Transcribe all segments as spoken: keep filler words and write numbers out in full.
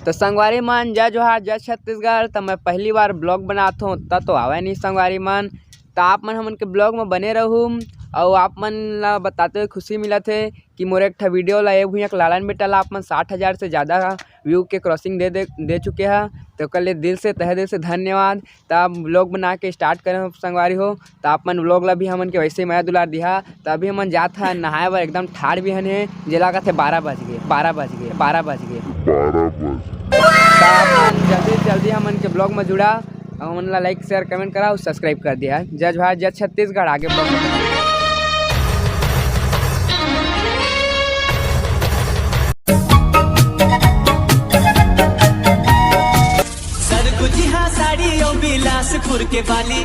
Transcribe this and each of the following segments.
तो संगवारी मन, जय जोहार, जय छत्तीसगढ़। तो मैं पहली बार ब्लॉग बनात हूँ, उतना तो आवे नहीं संगवारी मन। तो आप मन हमन के ब्लॉग में बने रहू, और आप मन ला बताते हुए खुशी मिलत हे कि मोर एक ठा वीडियो ला, ए भुइयां के लालन बेटा ला, आप मन साठ हजार से ज़्यादा व्यू के क्रॉसिंग दे, दे, दे चुके हैं। तो ओकर लिए दिल से, तहे दिल से धन्यवाद। तो आप ब्लॉग बना के स्टार्ट करें हो संगवारी हो, तो आप मन ब्लॉग ला भी हमन के वैसे ही मया दुलार दिहा। तो अभी हमन जात हा नहाए बर, एकदम ठाड़ भी हन हे, जेला कहथे बारह बज गए, बारह बज गए, बारह बज गए। तो आप मन जल्दी से जल्दी हमन के ब्लॉग में जुड़ा, और हमन ला लाइक, शेयर, कमेंट करा और सब्सक्राइब कर दिहा। जय जोहार, जय छत्तीसगढ़। आगे ब्लॉग में सरगुजिहा साड़ी ओ बिलासपुर के बाली।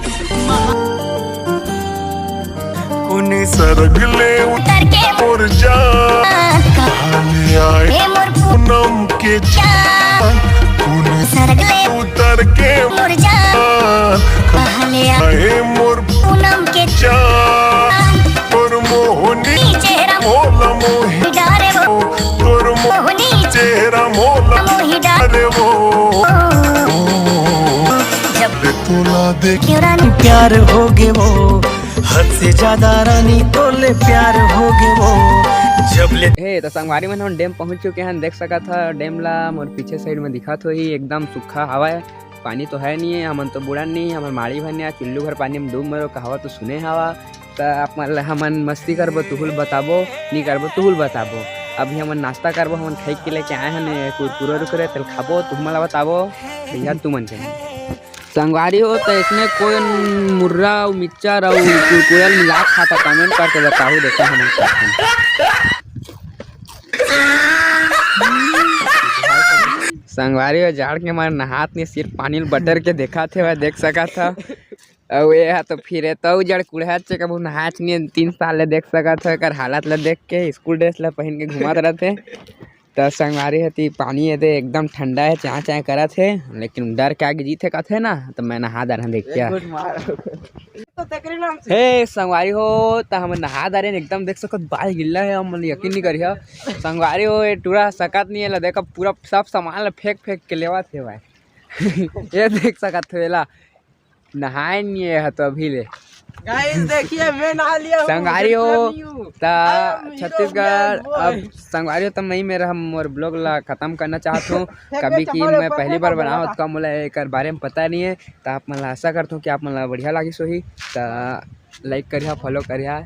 कुन सरग ले उतर के मोर जान, कहानी आए ए मोर पूनम के जान। कुन सरग ले उतर के मोर जान, कहानी आए मोर पूनम के जान। तोर मोहनी चेहरा मोला मोही डारे वो, तोर मोहनी चेहरा मोला मोही डारे वो। जब तोला देख क्यों रानी प्यार हो गे वो, हद से ज्यादा रानी तोले प्यार हो गे वो। जब ले हे, तो संगवारी मन, हम डैम पहुंच चुके हैं, देख सकत ह डैम ला। मोर पीछे साइड में दिखत होही, एकदम सूखा हवा है, पानी तो है नहीं है। हमन तो बूड़न नहीं, हमर माड़ी भर नहीं, चुल्लू भर पानी में डूब मरो, कहावत तो सुने हवा। त आप मन ल हमन मस्ती करबो, तुहुल बताबो, नी करबो, तुहुल बताबो। अभी हमन नाश्ता करबो, हमन खाई के लेके आए हन कुरकुरे उरकुरे, तेल खाबो, तुहमन ला बताबो भैया, तुमन के। संगवारी हो, त इसने कोई मुर्रा अउ मिक्सचर अउ कुरकुरे ल मिला खाता, कमेंट करके बताहू, देखा हमन खाथन। संगवारी हो, जाड़ के मारे नहात नहीं, सिर्फ पानी ल बटर के देखा थे, वह देख सका था। अउ ये हा तो फिर तो जड़ कुड़हत से कभू नहाच नहीं, तीन साल ले देख सकत हो एकर हालत ला देख के, स्कूल ड्रेस ला पहन के घुमात रहथे। त संगवारी हती पानी एदे एकदम ठंडा है, चाय चाय करत हे, लेकिन डर के आगे जीत हे कथे ना, तो मैं नहा दर देख क्या। हे संगवारी हो, त हम नहा दरे एकदम देख सकत, बाल गिल्ला है, हम यकीन नहीं करिया। संगवारी हो, ये टूरा सकत नहीं है ला, देखो पूरा सब सामान ला फेंक फेंक के लेवत हे भाई। ये देख सकत हो एला, नहाए नहीं है तो अभी ले। गाइस देखिए, मैं नहा लिया हूँ, संगवारी हो, जब गर्मी हूँ। त अब छत्तीसगढ़, अब संगवारी हो, त मैं मेरा हम मोर ब्लॉग ला खत्म करना चाहत हूँ। कभी की मैं पहली बार बनाओ तो मोला एकर बारे में पता नहीं है, त आप मन ला आशा करत हूँ कि आप मन ला बढ़िया लागिस होही, त लाइक करिहा, फॉलो करिहा।